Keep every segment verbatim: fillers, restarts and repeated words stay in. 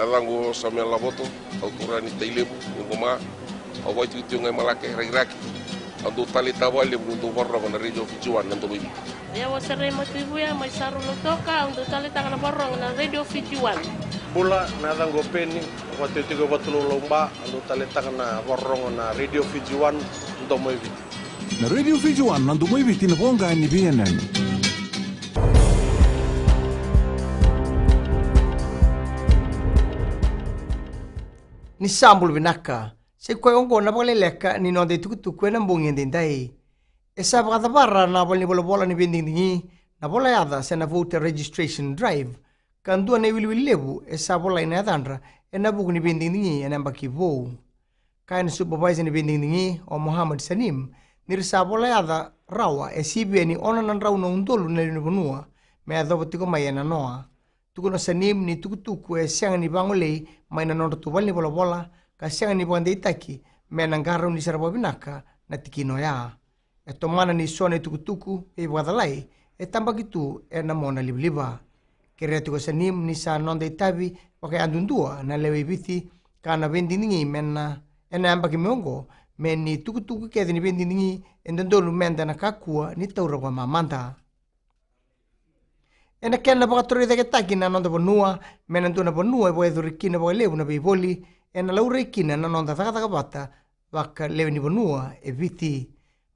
Yacaqu o Samuel Lavoto, au turaga ni Tailevu, ni Qoma. Au vakaitikotiko ga i Malake, Rakiraki. Au dau taleitaka vakalevu niu dau vakarorogo na Radio Fiji One na Domoiviti. Au o Serei Matuivuya mai Saru, Lautoka, au dau taleitaka na vakarorogo na Radio Fiji One. Bula, na yacaqu o Peni, au vakaitikotiko e Vatulaulau, Ba, au dau taleitaka na vakarorogo na Radio Fiji One, Domoiviti. Na Radio Fiji One, na Domoiviti, na voqa ni veiyanuyanu. Ni sa bula vinaka. Sa i koya oqo na vakaleleka ni noda itukutuku ena bogi edaidai. E sa vakacavara na valenivolavola ni veidigidigi na volayaca se na voter registration drive, ka dua na iwiliwili levu e sa volai na yacadra ena vuku ni veidigidigi ena yabaki vou. Kaya na supervisor ni veidigidigi, o Mohammed Sanim, ni ra sa volayaca rawa e sivia ni ono na drau na udolu na lewe ni vanua me yacova tiko mai ena noa. Tukuna o Sanim ni tukutuku e sega ni vagolei mai na nodratou valenivolavola, ka sega ni vakadeitaki me na qarauni sara vakavinaka na tikina oya. E tomana ni so na itukutuku veivakacalai e tabaki tu ena mona livaliva. Kerea tiko o Sanim ni sa noda itavi vakayadudua na lewe i Viti ka na veidigidigi me na, ena yabaki mai oqo, me ni tukutuku kece ni veidigidigi e dodonu meda na kakua ni taura vakamamada. Ena kena vakatorocaketaki na noda vanua me na dua na vanua e vakayacori kina vakalevu na veivoli, ena laurai kina na noda cakacaka vata vakalewe ni vanua e Viti.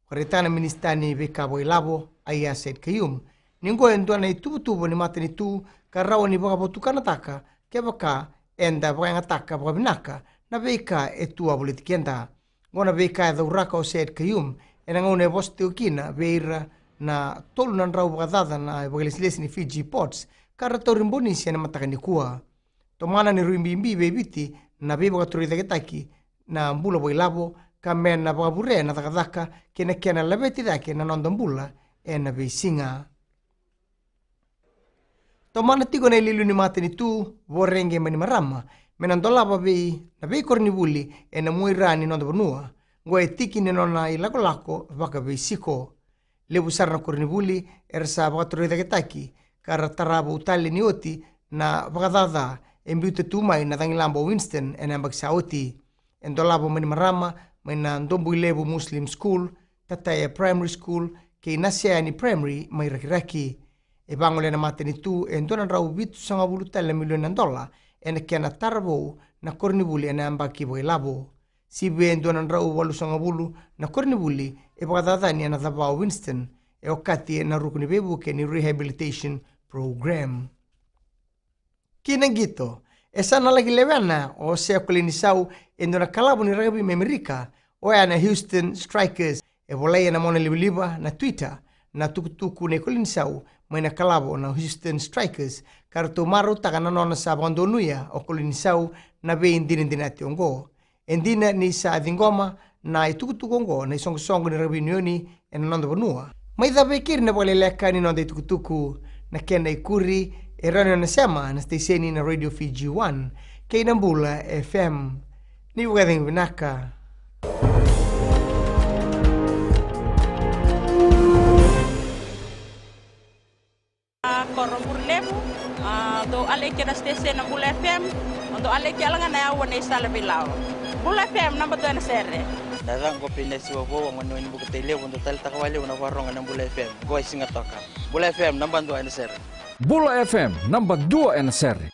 Vakaraitaka na minisita ni veika vakailavo, Aiyaz Sayed-Khaiyum, ni oqo e dua na ituvatuva ni matanitu ka rawa ni vakavotukanataka kevaka eda vakayagataka vakavinaka na veika e tu a voliti keda. Oqo na veika e cauraka o Sayed-Khaiyum ena gauna e vosa tiko kina vei ira na tolu na drau vakacaca na vakailesilesi ni Fiji Ports ka ra tauri bonisi ena mataka nikua. Tomana ni rui bibi vei Viti na veivakatorocaketaki na bula vakailavo ka me na vakavure na cakacaka kei na kena laveti cake na noda bula ena veisiga. Tomana tiko na iliuliu ni matanitu, Voreqe Bainimarama, me na dolava vei na veikoronivuli ena muaira ni noda vanua. Oqo e tiki ni nona ilakolako vakaveisiko. Levu sara na koronivuli era sa vakatorocaketaki ka ra tara vou tale ni oti na vakacaca e biuta tu mai na cagilaba o Winston ena yabaki sa oti. E dolava o Bainimarama mai na Dobuilevu Muslim School, Tataia Primary School kei Naseani Primary mai Rakiraki. E vagolea na matanitu e dua na drau vitusagavulu tale na milioni na dola ena kena tara vou na koronivuli ena yabaki vakailavo. Sivia e dua na drau walusagavulu na koronivuli e vakacacani ena cava o Winston, e okati ena ruku ni veivuke ni rehabilitation program. Ki na qito, e sa na laki lewena o Sea Kolinisau e dua na kalavo ni rakavi mai Amerika, oya na Houston Strikers. E volai ena mona livaliva na Twitter na tukutuku nei Kolinisau mai na kalavo na Houston Strikers, ka ratou marautaka na nona sa vakadonuya o Kolinisau na veidinadinati oqo. E dina ni sa ciqoma na itukutuku oqo na isoqosoqo ni rakavi unioni ena noda vanua. Mai cava e keri na vakaleleka ni noda itukutuku. Na kena ikuri e rawa ni o na sema na siteseni na Radio Fiji One kei na Bula F M. Ni vakacegu vinaka. A, koro Bure Levu, a, dou aleki na siteseni na Bula F M, dou aleki yala ga na yaua nei Sala Veilawa. Bula F M, naba dua ena sere. Na yacaqu o Peni Siwavou, a gone ni Bukatai Levu, dou taleitaka vakalevu na vakarorogo na Bula F M. Qo e Sigatoka. Bula F M, naba dua ena sere. Bula F M, naba dua ena sere.